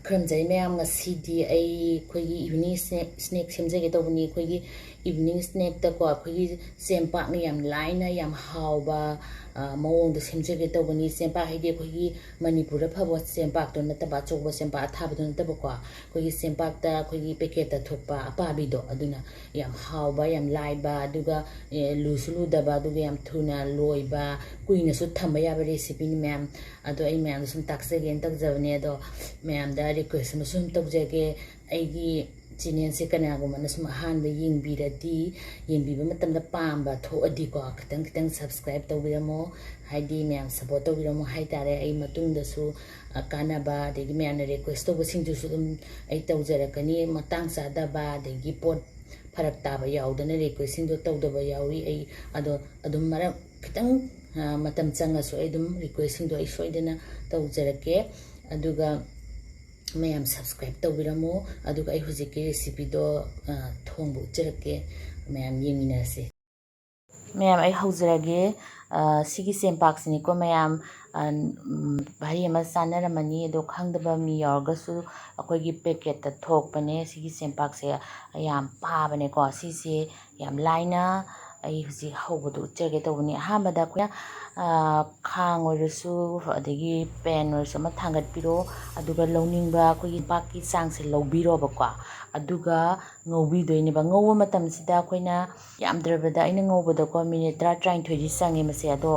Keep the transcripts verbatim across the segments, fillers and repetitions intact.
ꯈꯨꯔꯨꯝꯖꯔꯤ ꯃꯌꯥꯝ, ꯉꯁꯤꯗꯤ ꯑꯩ ꯑꯩꯈꯣꯏꯒꯤ evening snack, snack ꯁꯦꯝꯖꯒꯦ ꯇꯧꯕꯅꯤ꯫ ꯑꯩꯈꯣꯏꯒꯤ evening snackꯇꯀꯣ, ꯑꯩꯈꯣꯏꯒꯤ ꯆꯦꯡꯄꯥꯛꯅ ꯌꯥꯝ ꯂꯥꯏꯅ ꯌꯥꯝ ꯍꯥꯎꯕ, ꯑ, ꯃꯑꯣꯡꯗ ꯁꯦꯝꯖꯒꯦ ꯇꯧꯕꯅꯤ꯫ ꯆꯦꯡꯄꯥꯛ ꯍꯥꯏꯗꯤ ꯑꯩꯈꯣꯏꯒꯤ ꯃꯅꯤꯄꯨꯔꯗ ꯐꯕ ꯆꯦꯡꯄꯥꯛꯇꯣ ꯅꯠꯇꯕ, ꯑꯆꯧꯕ ꯆꯦꯡꯄꯥꯛ ꯑꯊꯥꯕꯗꯣ ꯅꯠꯇꯕꯀꯣ, ꯑꯩꯈꯣꯏꯒꯤ ꯆꯦꯡꯄꯥꯛꯇ ꯑꯩꯈꯣꯏꯒꯤ packetꯇ ꯊꯣꯛꯄ ꯑꯄꯥꯕꯤꯗꯣ, ꯑꯗꯨꯅ ꯌꯥꯝ ꯍꯥꯎꯕ, ꯌꯥꯝ ꯂꯥꯏꯕ, ꯑꯗꯨꯒ, ꯑꯦ, ꯂꯨꯁꯨ ꯂꯨꯗꯕ, ꯑꯗꯨꯒ ꯌꯥꯝ ꯊꯨꯅ ꯂꯣꯏꯕ, ꯀꯨꯏꯅꯁꯨ ꯊꯝꯕ ꯌꯥꯕ recipeꯅꯤ ꯃꯌꯥꯝ꯫ ꯑꯗꯣ ꯑꯩ ꯃꯌꯥꯝꯗ ꯁꯨꯝ ꯇꯥꯛꯆꯒꯦꯅ ꯇꯧꯖꯕꯅꯦ꯫ ꯑꯗꯣ ꯃꯌꯥꯝꯗ request ꯑꯃꯁꯨ ꯁꯨꯝ ꯇꯧꯖꯒꯦ, ꯑꯩꯒꯤ channelꯁꯦ ꯀꯅꯥꯒꯨꯝꯕꯅ ꯁꯨꯝ ꯑꯍꯥꯟꯕ ꯌꯦꯡꯕꯤꯔꯗꯤ, ꯌꯦꯡꯕꯤꯕ ꯃꯇꯝꯗ ꯄꯥꯝꯕ ꯊꯣꯛꯑꯗꯤꯀꯣ, ꯈꯤꯇꯪ ꯈꯤꯇꯪ subscribe ꯇꯧꯕꯤꯔꯝꯃꯣ꯫ ꯍꯥꯏꯗꯤ ꯃꯌꯥꯝ support ꯇꯧꯕꯤꯔꯝꯃꯣ ꯍꯥꯏꯇꯥꯔꯦ꯫ ꯑꯩ ꯃꯇꯨꯡꯗꯁꯨ, ꯑ, ꯀꯥꯟꯅꯕ, ꯑꯗꯒꯤ ꯃꯌꯥꯝꯅ request ꯇꯧꯕꯁꯤꯡꯗꯨꯁꯨ ꯑꯗꯨꯝ ꯑꯩ ꯇꯧꯖꯔꯛꯀꯅꯤ꯫ ꯃꯇꯥꯡ ꯆꯥꯗꯕ, ꯑꯗꯒꯤ ꯄꯣꯠ ꯐꯔꯛ ꯇꯥꯕ ꯌꯥꯎꯗꯅ requestꯁꯤꯡꯗꯣ ꯇꯧꯗꯕ ꯌꯥꯎꯏ꯫ ꯑꯩ ꯑꯗꯣ ꯑꯗꯨꯝ ꯃꯔꯛ ꯈꯤꯇꯪ, ꯑ, ꯃꯇꯝ ꯆꯪꯉꯁꯨ ꯑꯩ ꯑꯗꯨꯝ requestꯁꯤꯡꯗꯣ ꯑꯩ ꯁꯣꯏꯗꯅ ꯇꯧꯖꯔꯛꯀꯦ꯫ ꯑꯗꯨꯒ ꯃꯌꯥꯝ subscribe ꯇꯧꯕꯤꯔꯝꯃꯣ꯫ ꯑꯗꯨꯒ ꯑꯩ ꯍꯧꯖꯤꯛꯀꯤ recipeꯗꯣ, ꯑ, ꯊꯣꯡꯕ ꯎꯠꯆꯔꯛꯀꯦ꯫ ꯃꯌꯥꯝ ꯌꯦꯡꯃꯤꯟꯅꯔꯁꯦ꯫ ꯃꯌꯥꯝ, ꯑꯩ ꯍꯧꯖꯔꯒꯦ꯫ ꯑ, ꯁꯤꯒꯤ ꯆꯦꯡꯄꯥꯛꯁꯤꯅꯤꯀꯣ ꯃꯌꯥꯝ, ꯑ, ꯎꯝ, ꯚꯥꯔꯤ ꯑꯃ ꯆꯥꯅꯔꯝꯃꯅꯤ꯫ ꯑꯗꯣ ꯈꯪꯗꯕ ꯃꯤ ꯌꯥꯎꯔꯒꯁꯨ ꯑꯩꯈꯣꯏꯒꯤ packetꯇ ꯊꯣꯛꯄꯅꯦ꯫ ꯁꯤꯒꯤ ꯆꯦꯡꯄꯥꯛꯁꯦ ꯌꯥꯝ ꯄꯥꯕꯅꯦꯀꯣ꯫ ꯁꯤꯁꯦ ꯌꯥꯝ ꯂꯥꯏꯅ ꯑꯩ ꯍꯧꯖꯤꯛ ꯍꯧꯕꯗꯣ ꯎꯠꯆꯒꯦ ꯇꯧꯕꯅꯤ꯫ ꯑꯍꯥꯟꯕꯗ ꯑꯩꯈꯣꯏꯅ, ꯑ, ꯈꯥꯡ ꯑꯣꯏꯔꯁꯨ, ꯑꯗꯒꯤ pan ꯑꯣꯏꯔꯁꯨ ꯑꯃ ꯊꯥꯡꯒꯠꯄꯤꯔꯣ꯫ ꯑꯗꯨꯒ ꯂꯧꯅꯤꯡꯕ ꯑꯩꯈꯣꯏꯒꯤ ꯆꯦꯡꯄꯥꯛꯀꯤ ꯆꯥꯡꯁꯦ ꯂꯧꯕꯤꯔꯣꯕꯀꯣ꯫ ꯑꯗꯨꯒ ꯉꯧꯕꯤꯗꯣꯏꯅꯦꯕ꯫ ꯉꯧꯕ ꯃꯇꯝꯁꯤꯗ ꯑꯩꯈꯣꯏꯅ ꯌꯥꯝꯗ꯭ꯔꯕꯗ ꯑꯩꯅ ꯉꯧꯕꯗꯀꯣ minute ꯇꯔꯥ, ꯇꯔꯥꯅꯤꯊꯣꯏꯗꯤ ꯆꯪꯉꯦ ꯃꯁꯦ꯫ ꯑꯗꯣ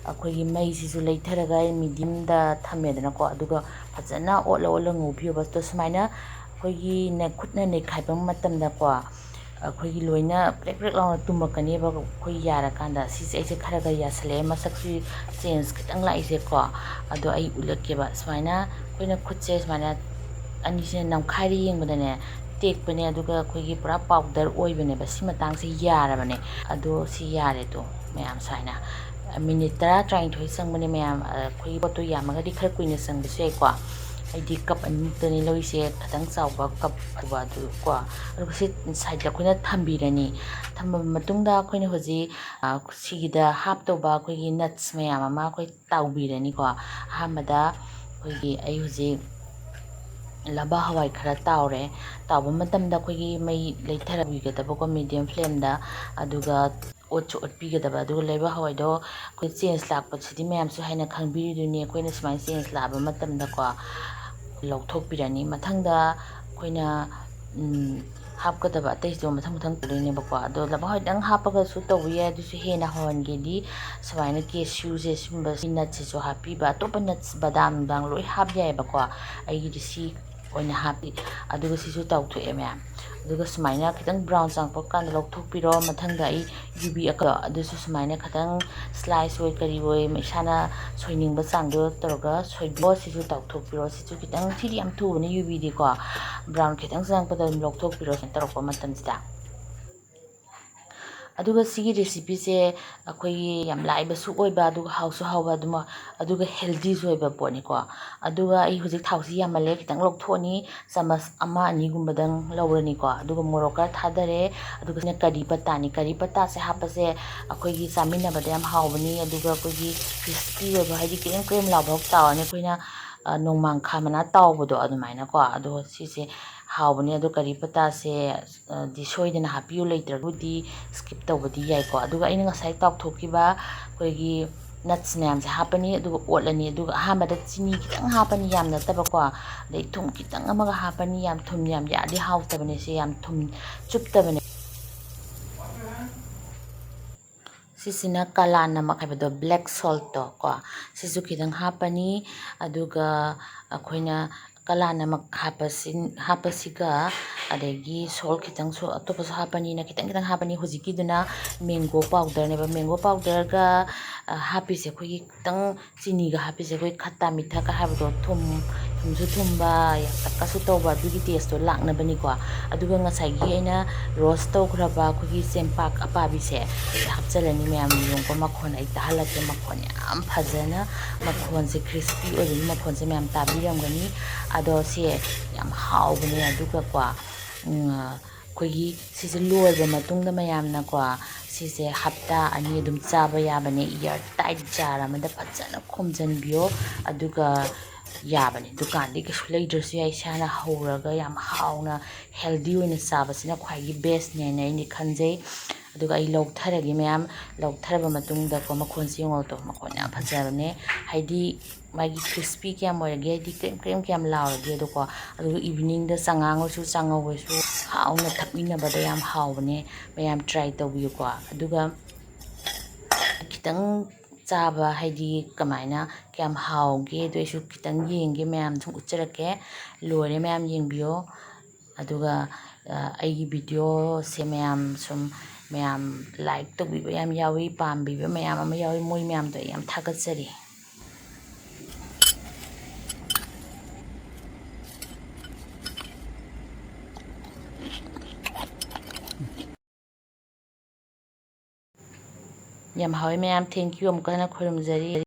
ꯑꯩꯈꯣꯏꯒꯤ ꯃꯩꯁꯤꯁꯨ ꯂꯩꯊꯔꯒ mediumꯗ ꯊꯝꯃꯦꯗꯅꯀꯣ꯫ ꯑꯗꯨꯒ ꯐꯖꯅ ꯑꯣꯠꯂ ꯑꯣꯠꯂ ꯉꯧꯕꯤꯌꯣꯕ꯫ ꯑꯗꯣ ꯁꯨꯃꯥꯏꯅ ꯑꯩꯈꯣꯏꯒꯤ ꯅ-, ꯈꯨꯠꯅ ꯅꯩꯈꯥꯏꯕ ꯃꯇꯝꯗꯀꯣ, ꯑꯩꯈꯣꯏꯒꯤ ꯂꯣꯏꯅ ꯄ꯭ꯔꯦꯛ ꯄ꯭ꯔꯦꯛ ꯂꯥꯎꯅ ꯇꯨꯝꯃꯛꯀꯅꯦꯕ ꯑꯩꯈꯣꯏ ꯌꯥꯔꯀꯥꯟꯗ꯫ ꯁꯤꯁꯦ ꯑꯩꯁꯦ ꯈꯔ ꯈꯔ ꯌꯥꯁꯜꯂꯛꯑꯦ, ꯃꯁꯛꯁꯤ change ꯈꯤꯇꯪ ꯂꯥꯛꯏꯁꯦꯀꯣ꯫ ꯑꯗꯣ ꯑꯩ ꯎꯠꯂꯛꯀꯦꯕ꯫ ꯁꯨꯃꯥꯏꯅ ꯑꯩꯈꯣꯏꯅ ꯈꯨꯠꯁꯦ ꯁꯨꯃꯥꯏꯅ ꯑꯅꯤꯁꯤꯅ ꯅꯝꯈꯥꯏꯔ ꯌꯦꯡꯕꯗꯅꯦ, ꯇꯦꯛꯄꯅꯦ, ꯑꯗꯨꯒ ꯑꯩꯈꯣꯏꯒꯤ ꯄꯨꯔꯥ powder ꯑꯣꯏꯕꯅꯦꯕ꯫ ꯁꯤ ꯃꯇꯥꯡꯁꯦ ꯌꯥꯔꯕꯅꯦ꯫ ꯑꯗꯣ ꯁꯤ ꯌꯥꯔꯦ꯫ ꯑꯗꯣ ꯃꯌꯥꯝ ꯁꯨꯃꯥꯏꯅ minute ꯇꯔꯥ, ꯇꯔꯥꯅꯤꯊꯣꯏ ꯆꯪꯕꯅꯦ ꯃꯌꯥꯝ꯫ ꯑ, ꯑꯩꯈꯣꯏꯒꯤ ꯄꯣꯠꯇꯣ ꯌꯥꯝꯃꯒꯗꯤ ꯈꯔ ꯀꯨꯏꯅ ꯆꯪꯕꯁꯨ ꯌꯥꯏꯀꯣ꯫ ꯑꯩꯗꯤ cup ꯑꯅꯤꯃꯨꯛꯇꯅꯤ ꯂꯧꯔꯤꯁꯦ, ꯈꯤꯇꯪ ꯆꯥꯎꯕ cup ꯑꯗꯨ ꯀꯣ꯫ ꯑꯗꯨꯒ ꯁꯤ sideꯇ ꯑꯩꯈꯣꯏꯅ ꯊꯝꯕꯤꯔꯅꯤ꯫ ꯊꯝꯃꯕ ꯃꯇꯨꯡꯗ ꯑꯩꯈꯣꯏꯅ ꯍꯧꯖꯤꯛ, ꯑ, ꯁꯤꯒꯤꯗ ꯍꯥꯞꯇꯧꯕ ꯑꯩꯈꯣꯏꯒꯤ nuts ꯃꯌꯥꯝ ꯑꯃ ꯑꯩꯈꯣꯏ ꯇꯥꯎꯕꯤꯔꯅꯤꯀꯣ꯫ ꯑꯍꯥꯟꯕꯗ ꯑꯩꯈꯣꯏꯒꯤ, ꯑꯩ ꯍꯧꯖꯤꯛ ꯂꯩꯕꯥꯛ ꯍꯋꯥꯏ ꯈꯔ ꯇꯥꯎꯔꯦ꯫ ꯇꯥꯎꯕ ꯃꯇꯝꯗ ꯑꯩꯈꯣꯏꯒꯤ ꯃꯩ ꯂꯩꯊꯔꯕꯤꯒꯗꯕꯀꯣ, medium flameꯗ꯫ ꯑꯗꯨꯒ ꯑꯣꯠꯁꯨ ꯑꯣꯠꯄꯤꯒꯗꯕ꯫ ꯑꯗꯨꯒ ꯂꯩꯕꯥꯛ ꯍꯋꯥꯏꯗꯣ ꯑꯩꯈꯣꯏ change ꯂꯥꯛꯄꯁꯤꯗꯤ ꯃꯌꯥꯝꯁꯨ ꯍꯥꯏꯅ ꯈꯪꯕꯤꯔꯤꯗꯨꯅꯤ꯫ ꯑꯩꯈꯣꯏꯅ ꯁꯨꯃꯥꯏꯅ change ꯂꯥꯛꯑꯕ ꯃꯇꯝꯗꯀꯣ, ꯂꯧꯊꯣꯛꯄꯤꯔꯅꯤ꯫ ꯃꯊꯪꯗ ꯑꯩꯈꯣꯏꯅ, ꯎꯝ, ꯍꯥꯞꯀꯗꯕ ꯑꯇꯩꯁꯨ ꯃꯊꯪ ꯃꯊꯪ ꯇꯧꯗꯣꯏꯅꯦꯕꯀꯣ꯫ ꯑꯗꯣ ꯂꯩꯕꯥꯛ ꯍꯋꯥꯏꯗꯪ ꯍꯥꯞꯄꯒꯁꯨ ꯇꯧꯕ ꯌꯥꯏ, ꯑꯗꯨꯁꯨ ꯍꯦꯟꯅ ꯍꯥꯎꯍꯟꯒꯦꯗꯤ ꯁꯨꯃꯥꯏꯅ cashew ꯁꯦ, ꯁꯨꯝꯕ ꯁꯤ nut ꯁꯤꯁꯨ ꯍꯥꯞꯄꯤꯕ꯫ ꯑꯇꯣꯞꯄ nuts, ꯕꯗꯥꯝ ꯅꯨꯡꯗꯥꯝ ꯂꯣꯏ ꯍꯥꯞ ꯌꯥꯏꯑꯕꯀꯣ꯫ ꯑꯩꯒꯤꯗꯤ ꯁꯤ ꯑꯣꯏꯅ ꯍꯥꯞꯄꯤ꯫ ꯑꯗꯨꯒ ꯁꯤꯁꯨ ꯇꯥꯎꯊꯣꯛꯑꯦ ꯃꯌꯥꯝ꯫ ꯑꯗꯨꯒ ꯁꯨꯃꯥꯏꯅ ꯈꯤꯇꯪ brown ꯆꯪꯉꯛꯄ ꯀꯥꯟꯗ ꯂꯧꯊꯣꯛꯄꯤꯔꯣ꯫ ꯃꯊꯪꯗ ꯑꯩ ꯌꯨꯕꯤ ꯑꯀ-, ꯑꯗꯨꯁꯨ ꯁꯨꯃꯥꯏꯅ ꯈꯤꯇꯪ slice ꯑꯣꯏ ꯀꯔꯤ ꯑꯣꯏ ꯏꯁꯥꯅ ꯁꯣꯏꯅꯤꯡꯕ ꯆꯥꯡꯗꯣ ꯇꯧꯔꯒ ꯁꯣꯏꯕꯤꯔꯣ꯫ ꯁꯤꯁꯨ ꯇꯥꯎꯊꯣꯛꯄꯤꯔꯣ꯫ ꯁꯤꯁꯨ ꯈꯤꯇꯪ, ꯁꯤꯗꯤ ꯌꯥꯝ ꯊꯨꯕꯅꯦ ꯌꯨꯕꯤꯗꯤꯀꯣ꯫ Brown ꯈꯤꯇꯪ ꯆꯪꯉꯛꯄꯗ ꯑꯗꯨꯝ ꯂꯧꯊꯣꯛꯄꯤꯔꯣ ꯁꯨꯃꯥꯏꯅ ꯇꯧꯔꯛꯄ ꯃꯇꯝꯁꯤꯗ꯫ ꯑꯗꯨꯒ ꯁꯤꯒꯤ recipeꯁꯦ ꯑꯩꯈꯣꯏꯒꯤ ꯌꯥꯝ ꯂꯥꯏꯕꯁꯨ ꯑꯣꯏꯕ, ꯑꯗꯨꯒ ꯍꯥꯎꯁꯨ ꯍꯥꯎꯕ, ꯑꯗꯨꯃ-, ꯑꯗꯨꯒ healthyꯁꯨ ꯑꯣꯏꯕ ꯄꯣꯠꯅꯤꯀꯣ꯫ ꯑꯗꯨꯒ ꯑꯩ ꯍꯧꯖꯤꯛ ꯊꯥꯎꯁꯤ ꯌꯥꯝꯃꯜꯂꯦ, ꯈꯤꯇꯪ ꯂꯧꯊꯣꯛꯑꯅꯤ, ꯆꯥꯃꯁ ꯑꯃ ꯑꯅꯤꯒꯨꯝꯕꯗꯪ ꯂꯧꯔꯅꯤꯀꯣ꯫ ꯑꯗꯨꯒ ꯃꯣꯔꯣꯛ ꯈꯔ ꯊꯥꯗꯔꯦ꯫ ꯑꯗꯨꯒ ꯁꯤꯅ ꯀꯔꯤ ꯄꯇꯥꯅꯤ꯫ ꯀꯔꯤ ꯄꯇꯥꯁꯦ ꯍꯥꯞꯄꯁꯦ ꯑꯩꯈꯣꯏꯒꯤ ꯆꯥꯃꯤꯟꯅꯕꯗ ꯌꯥꯝ ꯍꯥꯎꯕꯅꯤ, ꯑꯗꯨꯒ ꯑꯩꯈꯣꯏꯒꯤ crispy ꯑꯣꯏꯕ, ꯍꯥꯏꯗꯤ ꯀ꯭ꯔꯦꯝ ꯀ꯭ꯔꯦꯝ ꯂꯥꯎꯕ ꯇꯥꯎꯔꯅꯤ꯫ ꯑꯩꯈꯣꯏꯅ, ꯑ, ꯅꯣꯡꯃꯥꯡꯈꯥ ꯃꯅꯥ ꯇꯥꯎꯕꯗꯣ ꯑꯗꯨꯃꯥꯏꯅꯀꯣ꯫ ꯑꯗꯣ ꯁꯤꯁꯦ ꯍꯥꯎꯕꯅꯤ꯫ ꯑꯗꯣ ꯀꯔꯤ ꯄꯇꯥꯁꯦ, ꯑ, ꯗꯤ ꯁꯣꯏꯗꯅ ꯍꯥꯞꯄꯤꯌꯨ, ꯂꯩꯇ꯭ꯔꯒꯕꯨꯗꯤ skip ꯇꯧꯕꯗꯤ ꯌꯥꯏꯀꯣ꯫ ꯑꯗꯨꯒ ꯑꯩꯅ ꯉꯁꯥꯏ ꯇꯥꯎꯊꯣꯛꯈꯤꯕ ꯑꯩꯈꯣꯏꯒꯤ nuts ꯃꯌꯥꯝꯁꯦ ꯍꯥꯞꯄꯅꯤ꯫ ꯑꯗꯨꯒ ꯑꯣꯠꯂꯅꯤ꯫ ꯑꯗꯨꯒ ꯑꯍꯥꯟꯕꯗ ꯆꯤꯅꯤ ꯈꯤꯇꯪ ꯍꯥꯞꯄꯅꯤ, ꯌꯥꯝ ꯅꯠꯇꯕꯀꯣ꯫ ꯑꯗꯩ ꯊꯨꯝ ꯈꯤꯇꯪ ꯑꯃꯒ ꯍꯥꯞꯄꯅꯤ꯫ ꯌꯥꯝ ꯊꯨꯝ ꯌꯥꯝ ꯌꯥꯛꯑꯗꯤ ꯍꯥꯎꯇꯕꯅꯦ, ꯁꯦ ꯌꯥꯝ ꯊꯨꯝ ꯆꯨꯞꯇꯕꯅꯦ꯫ ꯁꯤꯁꯤꯅ ꯀꯥꯂꯥ ꯅꯃꯛ ꯍꯥꯏꯕꯗꯣ, black saltꯇꯣ ꯀꯣ, ꯁꯤꯁꯨ ꯈꯤꯇꯪ ꯍꯥꯞꯄꯅꯤ꯫ ꯑꯗꯨꯒ ꯑꯩꯈꯣꯏꯅ ꯀꯥꯂꯥ ꯅꯃꯛ ꯍꯥꯞꯄꯁꯤ, ꯍꯥꯞꯄꯁꯤꯒ, ꯑꯗꯒꯤ salt ꯈꯤꯇꯪꯁꯨ ꯑꯇꯣꯞꯄꯁꯨ ꯍꯥꯞꯄꯅꯤꯅ ꯈꯤꯇꯪ ꯈꯤꯇꯪ ꯍꯥꯞꯄꯅꯤ꯫ ꯍꯧꯖꯤꯛꯀꯤꯗꯨꯅ mango powderꯅꯦꯕ꯫ Mango powderꯒ, ꯑ, ꯍꯥꯞꯄꯤꯁꯦ ꯑꯩꯈꯣꯏꯒꯤ ꯈꯤꯇꯪ ꯆꯤꯅꯤꯒ ꯍꯥꯞꯄꯤꯁꯦ ꯑꯩꯈꯣꯏ ꯈꯠꯇꯥ ꯃꯤꯊꯛꯀ ꯍꯥꯏꯕꯗꯣ, ꯊꯨꯝ, ꯊꯨꯝꯁꯨ ꯊꯨꯝꯕ, ꯌꯥꯛꯇꯛꯀꯁꯨ ꯇꯧꯕ, ꯑꯗꯨꯒꯤ tasteꯇꯣ ꯂꯥꯛꯅꯕꯅꯤꯀꯣ꯫ ꯑꯗꯨꯒ ꯉꯁꯥꯏꯒꯤ ꯑꯩꯅ roast ꯇꯧꯈ꯭ꯔꯕ ꯑꯩꯈꯣꯏꯒꯤ ꯆꯦꯡꯄꯥꯛ ꯑꯄꯥꯕꯤꯁꯦ ꯁꯤꯗ ꯍꯥꯞꯆꯤꯜꯂꯅꯤ꯫ ꯃꯌꯥꯝ ꯌꯦꯡꯉꯨꯀꯣ, ꯃꯈꯣꯟ ꯑꯩ ꯇꯥꯍꯜꯂꯛꯀꯦ꯫ ꯃꯈꯣꯟ ꯌꯥꯝ ꯐꯖꯅ, ꯃꯈꯣꯟꯁꯦ crispy ꯑꯣꯏꯕꯒꯤ ꯃꯈꯣꯟꯁꯦ ꯃꯌꯥꯝ ꯇꯥꯕꯤꯔꯝꯒꯅꯤ꯫ ꯑꯗꯣ ꯁꯤ ꯌꯥꯝ ꯍꯥꯎꯕꯅꯦ꯫ ꯑꯗꯨꯒꯀꯣ, ꯎꯝ, ꯑꯩꯈꯣꯏꯒꯤ ꯁꯤꯁꯦ ꯂꯣꯏꯔꯕ ꯃꯇꯨꯡꯗ ꯃꯌꯥꯝꯅꯀꯣ, ꯁꯤꯁꯦ ꯍꯞꯇꯥ ꯑꯅꯤ ꯑꯗꯨꯝ ꯆꯥꯕ ꯌꯥꯕꯅꯦ꯫ Air tight jar ꯑꯃꯗ ꯐꯖꯅ ꯈꯨꯝꯖꯤꯟꯕꯤꯌꯣ꯫ ꯑꯗꯨꯒ ꯌꯥꯕꯅꯤ꯫ ꯗꯨꯀꯥꯟꯗꯤ ꯀꯩꯁꯨ ꯂꯩꯗ꯭ꯔꯁꯨ ꯌꯥꯏ, ꯏꯁꯥꯅ ꯍꯧꯔꯒ ꯌꯥꯝ ꯍꯥꯎꯅ healthy ꯑꯣꯏꯅ ꯆꯥꯕꯁꯤꯅ ꯈ꯭ꯋꯥꯏꯒꯤ bestꯅꯦꯅ ꯑꯩꯗꯤ ꯈꯟꯖꯩ꯫ ꯑꯗꯨꯒ ꯑꯩ ꯂꯧꯊꯔꯒꯦ ꯃꯌꯥꯝ, ꯂꯧꯊꯔꯕ ꯃꯇꯨꯡꯗꯀꯣ, ꯃꯈꯣꯟꯁꯦ ꯌꯦꯡꯉꯣ ꯇꯣ, ꯃꯈꯣꯟ ꯌꯥꯝ ꯐꯖꯕꯅꯦ꯫ ꯍꯥꯏꯗꯤ ꯃꯥꯒꯤ crispy ꯀꯌꯥꯝ ꯑꯣꯏꯔꯒꯦ, ꯍꯥꯏꯗꯤ ꯀ꯭ꯔꯦꯝ ꯀ꯭ꯔꯦꯝ ꯀꯌꯥꯝ ꯂꯥꯎꯔꯒꯦ ꯑꯗꯣꯀꯣ꯫ ꯑꯗꯨꯒ eveningꯗ ꯆꯉꯥꯡ ꯑꯣꯏꯔꯁꯨ ꯆꯥꯉꯧ ꯑꯣꯏꯔꯁꯨ ꯍꯥꯎꯅ ꯊꯛꯃꯤꯟꯅꯕꯗ ꯌꯥꯝ ꯍꯥꯎꯕꯅꯦ꯫ ꯃꯌꯥꯝ try ꯇꯧꯕꯤꯌꯨꯀꯣ꯫ ꯑꯗꯨꯒ ꯈꯤꯇꯪ ꯆꯥꯕ, ꯍꯥꯏꯗꯤ ꯀꯃꯥꯏꯅ ꯀꯌꯥꯝ ꯍꯥꯎꯒꯦ ꯑꯗꯨ ꯑꯩꯁꯨ ꯈꯤꯇꯪ ꯌꯦꯡꯒꯦ, ꯃꯌꯥꯝ ꯁꯨꯝ ꯎꯠꯆꯔꯛꯀꯦ꯫ ꯂꯣꯏꯔꯦ ꯃꯌꯥꯝ ꯌꯦꯡꯕꯤꯌꯣ꯫ ꯑꯗꯨꯒ ꯑꯩꯒꯤ videoꯁꯦ ꯃꯌꯥꯝ ꯁꯨꯝ, ꯃꯌꯥꯝ like ꯇꯧꯕꯤꯕ ꯌꯥꯝ ꯌꯥꯎꯏ, ꯄꯥꯝꯕꯤꯕ ꯃꯌꯥꯝ ꯑꯃ ꯌꯥꯎꯏ, ꯃꯣꯏ ꯃꯌꯥꯝꯗꯣ ꯑꯩ ꯌꯥꯝ ꯊꯥꯒꯠꯆꯔꯤ꯫ ꯌꯥꯝ ꯍꯥꯎꯋꯤ ꯃꯌꯥꯝ, thank you ꯑꯃꯨꯛꯀ ꯍꯟꯅ ꯈꯨꯔꯨꯝꯖꯔꯤ꯫